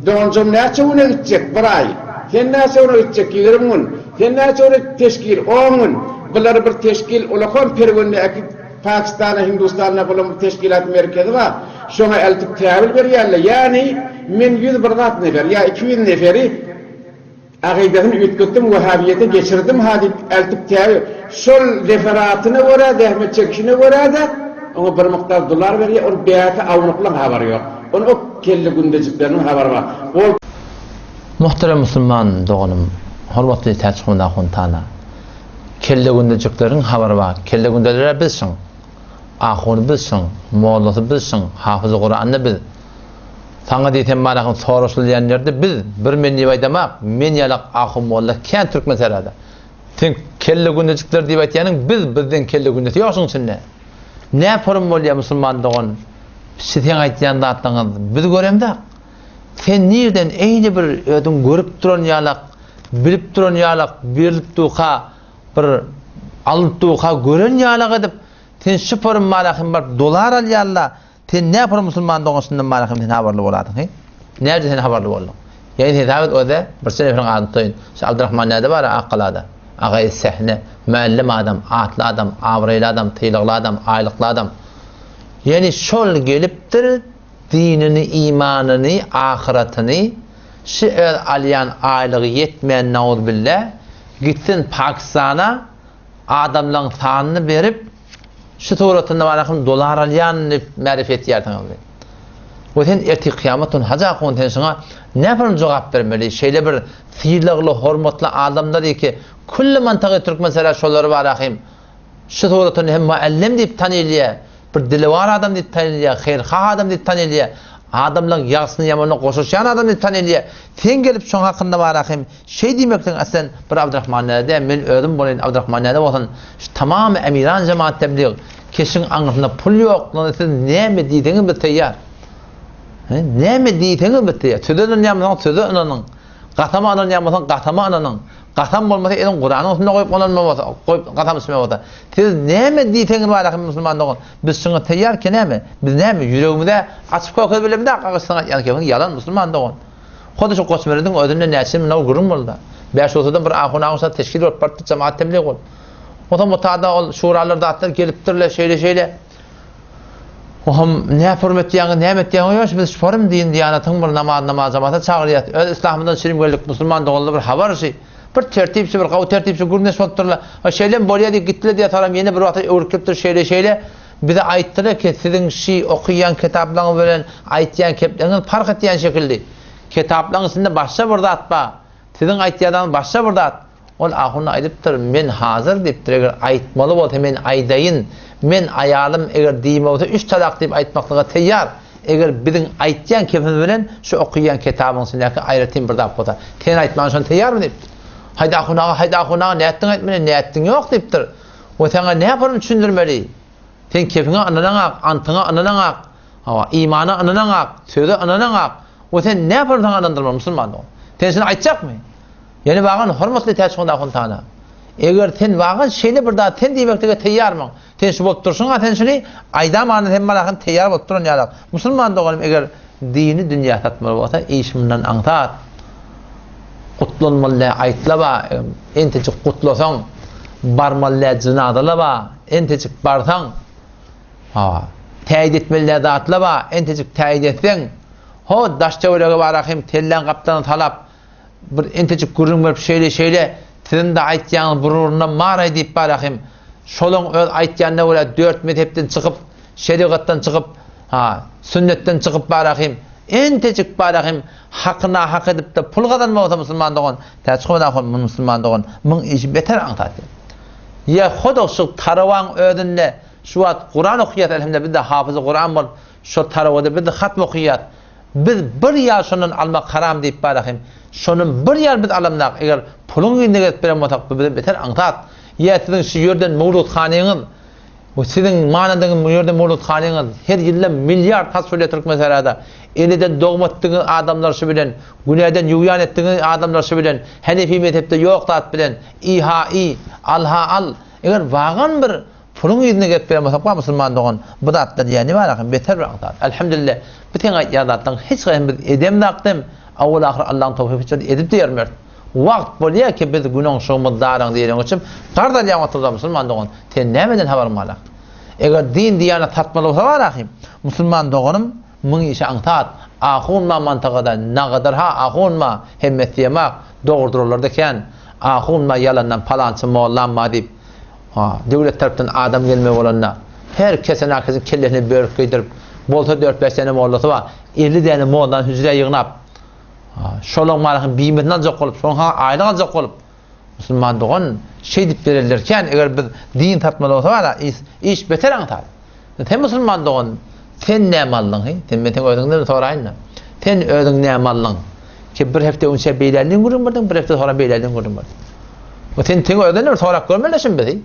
Doganjygym näçe güne gitjek? Bir aý. Sen näçe güne gitjek? 20 gün. Sen näçe güne teşkil? 10 gün. Bulary bir teşkil ulakan Perwendäki Pakistanda, Hindustanda bolan bir teşkilat merkezi bar. Şoňa eltip täwil berýärler. Ýagny men 101 zat nefer ýa 200 neferi Akydasyny üýtgetdim, wahhabiýete geçirdim-ha diýip eltip täbi şol referatyna görä, zähmet çekişine görä-de, oňa bir mukdar dolar berýär, ol bärki awnuklaň habary ýok. Ony o kelle gündejikleriniň habary bar. Ol. Muhterem musulman doganym, hormatly Täçhun ahun tana. Kelle gündejikleriň habary bar. Kelle gündeler-ä biz şyň. Ahuny biz şyň, mollasy biz şyň, hafyzy Kurany biz. Saňa diýsem manahyň soraşylýan ýerde biz bir men diýip aýdamak, men ýalak ahun molla kän türkmen serada. Sen kelle gündejikler diýip aýtýanyň biz bizden kelle gündesi ýok şuň içinde. Nä forum bolýa musulman dogan şi seň aýtýan zatlaňyz biz göremzak. Sen nirden eýle bir özüň görüp duran ýalak bilip duran ýalak berilip durka bir alnyp durka gören ýalak edip sen şi forum manahyň baryp dolar alýanla Sen nä pul musulman dogan şundan bana hem sen habarly boladyň he? Näde sen habarly bolduň? Ýa hesap et oze bir sen neferiň adyny tutaýyn. Şu Abdurrahman näde bar Akgalada? Agaý sähne, müellim adam, atly adam, abraýly adam, sylagly adam, aýlykly adam. Ýani şol gelipdir dinini, imanyny, ahyratyny şu öz alýan aýlygy ýetmeýän nauzbilla gitsin Pakistana adamlaň sanyny berip Şu suratynda bar ahym dolar alýan diýip märif etýärsiňiz diýip. We sen ertir kyýamat gün Hajy ahun sen şuňa näpirem jogap bermeli? Şeýle bir sylagly, hormatly adamlar ki, külli mantagy türkmen sera şolary bar ahym. Şu suratynda hem muallem diýip tanylýar, bir dilewar adam diýip tanylýar, haýyrhah adam diýip tanylýar, adamlaryň ýagşysyny ýamanyna goşuşýan adam diýip tanylýar. Sen gelip şoň hakynda bar ahym Şeý diýmekden aslen bir Abdyrahman däde däl, men özüm bolaýyn, Abdyrahman däde bolsun, şu tamamy Emirhan jemaat teblig, keşiň aňyrsynda pul ýoklugyna siz näme diýseňiz biz teýýar. He, näme diýseňiz biz teýýar. Söze ynanýan bolsaňyz söze ynanyň. Gasama ynanýan bolsaň gasama ynanyň. Gasam bolmasa eliň Kuranyň üstünde goýup ynanma bolsa, goýup gasam içme bolsa. Siz näme diýseňiz bar ahim musulman dogan, biz şuňa teýýar ki näme? Biz näme ýüregimize açyp görkezip bilemizok, agaç saňa aýtýan kebiň ýalan musulman dogan. Hut şu Goçmerediň özünde näçe münag gürrüň boldy. Bäş otuzdan bir ahun agşam teşkil bolup barypdyr, jemagat teblig bolup. Onsoň bu tada ol şuralar zatlar gelipdirler, şeýle-şeýle. Oham nä forum etýäňiz, näme etýäňiz, ýoş biz forum din diýanatyň bir namaz namaz jamata çagyrýas. Öz islamymyzdan çirim geldik, musulman doganlar bir habar şi. Bir tertipçi, bir gawy tertipçi gürrüňdeş bolupdyrlar. Ha şeýlem bolýar diýip gitdiler diýýär, soram ýene bir wagta öwrüp gelipdir şeýle-şeýle. Bize aýtdylar ki, siziň şi okyýan kitaplaryňyz bilen aýtýan kepleriňiz parh etýän şekilli. Kitaplaryň içinde başga bir zat bar. Siziň aýtýanyňyz başga bir zat. Ol ahun aýdypdyr, men hazyr diýipdir, eger aýtmaly bolsa men aýdaýyn. Men aýalym eger diýme bolsa üç talak diýip aýtmaklyga teýýar. Eger biziň aýtýan kepimiz bilen şu okyýan kitabyň içindäki aýratyn bir zat bolsa. Sen aýtmaga şony teýýarmy diýipdir. Haýda ahun aga, haýda ahun aga nätdiň aýtmany, nätdiň ýok diýipdir. We saňa näpurun düşündirmeli? Sen kefiňe ynanaňak, antyňa ynanaňak, hawa, imana ynanaňak, söze ynanaňak. We sen näpurun saňa ynandyrmaly musulman dogan? Sen şuny aýtjakmy? Ýene wagan hormatly Täçhon ahuntana. Eger sen wagan şeýle bir zat sen diýmeklige teýýarmyň? Sen şu bolup durşuňa sen şuny aýdamany sen malahyn teýýar bolup duran ýalak. Musulman doganym eger dini dünýä satmaly bolsa iş mundan aňsat. Gutlanmaly dä aýtlaba, entejik gutlasaň, barmaly dä jynazalaba, entejik barsaň, hawa, täýit etmeli dä zatlaba, entejik täýit etseň, ho, daş-töwerege barakym telläň gapdalyny salap, bir entejik gürrüň berip şeýle-şeýle, siziň-de aýtýanyňyz bir ugrundan bar-aý diýip barakym, şolaň öz aýtýanyna görä dört mezhepden çykyp, şerigatdan çykyp, ha, sünnetden çykyp barakym, entejik barakym, Haky nahak edip-de pul gazanma bolsa musulman dogan, täç goý ahun musulman dogan, muň işi beter aňsat. Ýa hodak şu tarawaň özünde şu wagt Kuran okýas elhamdülillah biz-de hafyzy Kuran bolup şo tarawada biz-de hatm okýas. Biz bir ýal şondan almak haram diýip barahym. Şondan bir ýal biz alamzak eger puluň yzyna gezip beren bolsak bu bize beter aňsat. Ýa siziň şu ýerden mowludhanyňyz Bu siziň manadyňyz bu ýerde mowludhanyňyz her ýylda milliard haç bolýar Türkmensährada. Eneden dogma etdigiňiz adamlar şu bilen, günäden ýuwýan etdigiňiz adamlar şu bilen, Henefi mezhepde ýok zat bilen, i-ha-i, al-ha-al. Eger wagan bir puluň yzyna gezip beren bolsak bar musulman dogan bu zatlar ýa ne bar ahym beter bir aňsat. Elhamdülillah bu seň aýtýan zatlaryň hiç haýsyny biz edemzakdem. Owal-ahyr Allaň towfyk etjegini edip diýermeris. Wagt bolýar ki biz günoňşugymyz daryň diýlen üçin karz alýan wagtymyzda musulman dogan sen nämeden habaryň bar? Eger din diýanat satmaly bolsa bar ahym. Musulman doganym muň işi aňsat. Ahunma mantagada nagadyr ha ahunma hemmesi diýemak dogry durarlarda kän. Ahunma ýalandan palançy mollamma diýip döwlet tarapdan adam gelmeli bolanda her kese nakesiň kellesine börük geýdirip bolsa dört-bäş däne mollasy bar 50 däne mollany hüjrä ýygnap Şolaň marahyň bimesini aljak bolup, şolaň haňa aýlyk aljak bolup, musulman dogan şeýdip bererler kän, eger biz din satmaly bolsa bara, iş, iş beter aňsat. Sen musulman dogan, sen näme aldyň, he? Sen men seň özüňden soraýyn-da. Sen özüň näme aldyň? Ki bir hepde öňçe beýlälini gürrüň berdiň, bir hepde soňra beýlälini gürrüň berdiň. O sen seň özüňden bir sorap görmeli şun bizi.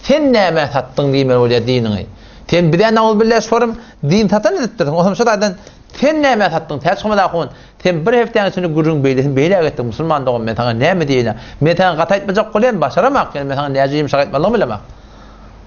Sen nämä satdyň diýmeli bolýar diniňi. Sen bize nauzbillah şorum din satan edipdirsiň. Otam şo taýdan sen nämä satdyň Täçhomad ahun. Sen bir hepdäň içinde gürrüň beýlesini beýläk etdiň musulman dogan men saňa näme diýeýin. Men saňa gaty aýtmajak bolýan başaramak ýöne men saňa näce ýumşak aýtmalygymy bilemak.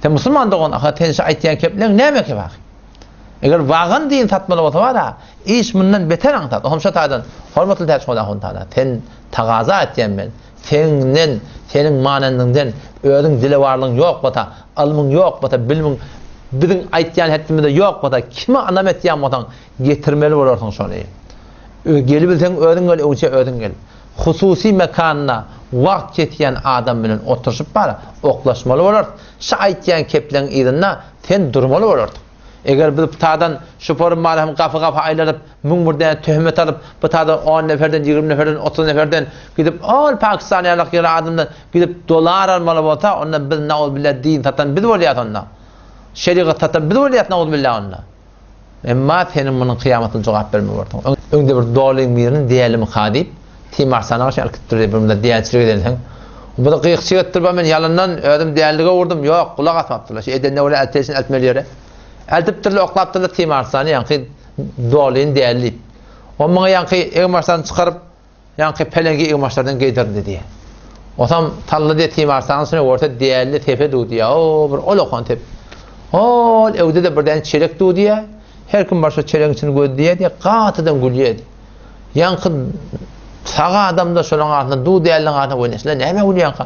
Sen musulman dogan aha sen şu aýtýan kepleň näme kebaky. Eger wagan din satmaly bolsa bara iş mundan beter aňsat. Otam şo taýdan hormatly Täçhomad ahun tagala sen tagaza etýän men. Senden, seniň manendiňden özüň dilewarlygyň ýok bolsa, ylmyň ýok bolsa, bilimiň biziň aýtýan hetdimizde ýok bolsa, kime ynam etýän bolsaň, getirmeli bolarsyň şony. Gelibilseň özüň gel, öňçe özüň gel. Hususy mekanda wagt kesýän adam bilen oturyşyp bar, oklaşmaly bolarys. Şu aýtýan kepleň yzynda sen durmaly bolarsyň. Eger biz bu taýdan şoporym maly hem gapy-gapy aýlanyp, 1001 däne töhmet alyp, bu taýdan on neferden, 20 neferden, 30 neferden gidip, ol Pakistan ýalak ýere adamdan gidip dolar almaly bolsa, onda biz nauzbillah din satan biz bolýas onda. Şerigat satan biz bolýas nauzbillah onda. Emma seniň munuň kyýamatda jogap bermeli bolarsyň. Öňde bir dolyň birini dälimi-ka diýip, Timarsana garşy alyp gitipdir diýip, bir munda dälçilik edensiň. Bu-da gyýykçyk etdir, men ýalandan özüm dällige urdum. Ýok, gulak asmapdyrlar. Şu edenine görä elteýşin eltmeli ýere. Eltipdirler, oklapdyrlar Timarsany, ýaňky dolyny däli diýip. O muňa ýaňky egmaçlaryny çykaryp, ýaňky pelengi egmaçlardan geýdirdi diýýär. Osam tally diýe Timarsanyň içine görse däli sepe duw diýýär. O bir ol okan sep. Ol öwde-de birden çelek duw diýýär. Her kim bar şo çelegiň içini gözleýär diýýär, gatydan gülýär diýýär. Ýaňky sag adam-da şolaň arasynda, duw däliniň arasynda oýnaşylar, nämä gülýäňka?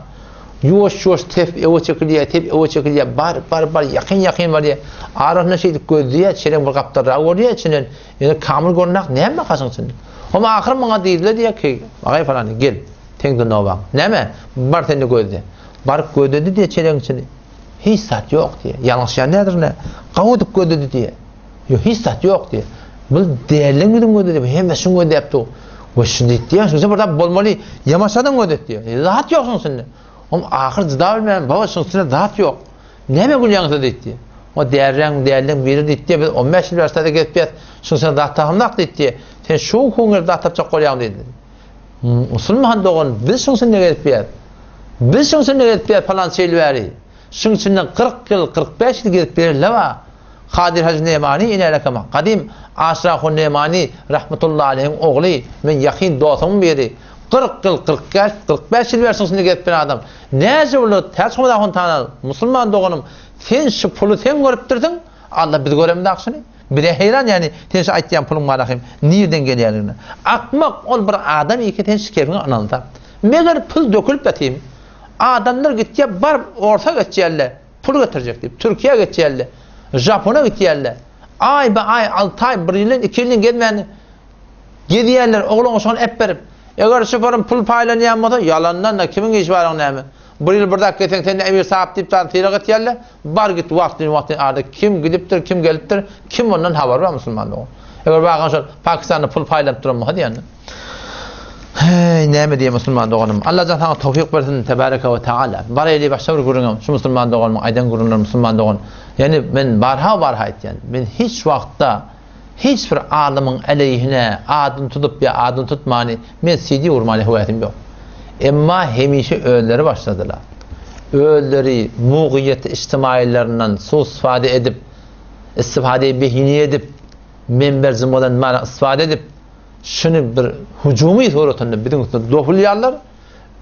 Ýuwaş-ýuwaş tep öwe çekilýär, tep öwe çekilýär, bar, bar, bar, ýakyn-ýakyn barýar. Arasynda şeýdip gözleýär, çeleň bir gapdalragy görýär içinden. Ýöne kamyl görnenok, näme bar şuň içinde? Hom ahyry maňa diýdiler diýýär ki, Agaý falany, gel, seň-de nobaň. Näme? Bar sen-de gözle. Baryp gözledi diýýär çelegiň içini. Hiç zat ýok diýýär. Ýalňyşýan däldirin-ä. Gawy edip gözledi diýýär. Ýok, hiç zat ýok diýýär. Bu däliň ýüzüni gözledi, hemme şuny gözläp dur. We şu diýýär, şunça bir zat bolmaly, ýamaşadan gözlet diýýär. Zat ýok şuň içinde. Oň ahyr jyda bilmän, baba şuň içinde zat ýok. Näme gülýäň siz diýdi. O däliň, däliň biri diýdi, biz 15 ýyl bäri şäherde gezip ýas, şuň içinde zat tapamzok diýdi. Sen şu gün gelip zat tapjak bolýaň diýdi. Musulman dogan, biz şuň içinde gezip ýas. Biz şuň içinde gezip ýas palança ýyl bäri. Şuň içinde 40 ýyl, 45 ýyl gezip ýörler bar. Kadyr Hajy Nemani inälekama, gadym Aşyrahun Nemani rahmetullahi aleýhiň ogly, men ýakyn dostumyň biri. 40 ýyl, 45, 45 ýyl bäri şuň içinde gezip ýören adam. Näce boldy, Täçhomad ahun tana, musulman doganym, sen şu puly sen görüpdirsiň, Alla biz göremizok şuny. Bize heýran ýani sen şu aýtýan puluň barahym nirden gelýänligine. Akmak ol bir adam eke sen şu kefiňe ynansa. Meger pul dökülip ýatym. Adamlar gitýär baryp orsa geçýärler. Pul getirjek diýip, Türkiýä geçýärler, Japona gitýärler. Aýba-aý, alty aý, bir ýyldan, iki ýyldan gezmän gezýärler, oglan uşagyny äpberip. Eger şoförüň pul paýlanýan bolsa, ýalandan-da kimiň işi bar oň näme? Bir ýyl bir zat gezseň, sende emir sahap diýip zat sylag etýärler. Bar git wagtyn-wagtyn arada kim gidipdir, kim gelipdir, kim ondan habary bar musulman dogan. Eger bagan şol Pakistanda pul paýlanyp duran bolsa diýende. Heý, näme diýe musulman doganym. Allajan saňa towfyk bersin, tebareke we taala. Baraýly başga bir gürrüňem, şu musulman doganymyň aýdan gürrüňleri musulman dogan. Ýani men barha barha aýtýan. Men hiç wagtda hiç bir alymyň aleýhine adyny tutup ýa adyny tutmany men CD urmany höwäsim ýok. Emma hemişe özleri başladylar. Özleri mugyýet içtimaýlaryndan suistifade edip, istifade behini edip, menber jymgadan mana istifade edip, Şuny bir hüjümi suratynda biziň üstüne dopulýarlar,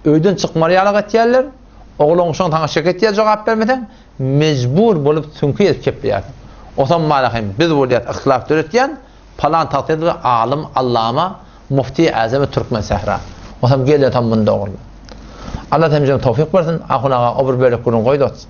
öýden çykmar ýalak etýärler, oglan-uşagyň saňa şek etýär jogap bermeseň, mejbur bolup süňki ezip kepleýärsiň. Osam mala hem biz bolýas yhtilaf döretýän, palan tagsyr alym, allama. Mufti Azamy Türkmen Sähra. Osam gelýän tam munda ogurly. Allah hemjeme towfyk bersin. Ahun aga o bir bölek gürrüň goý dost.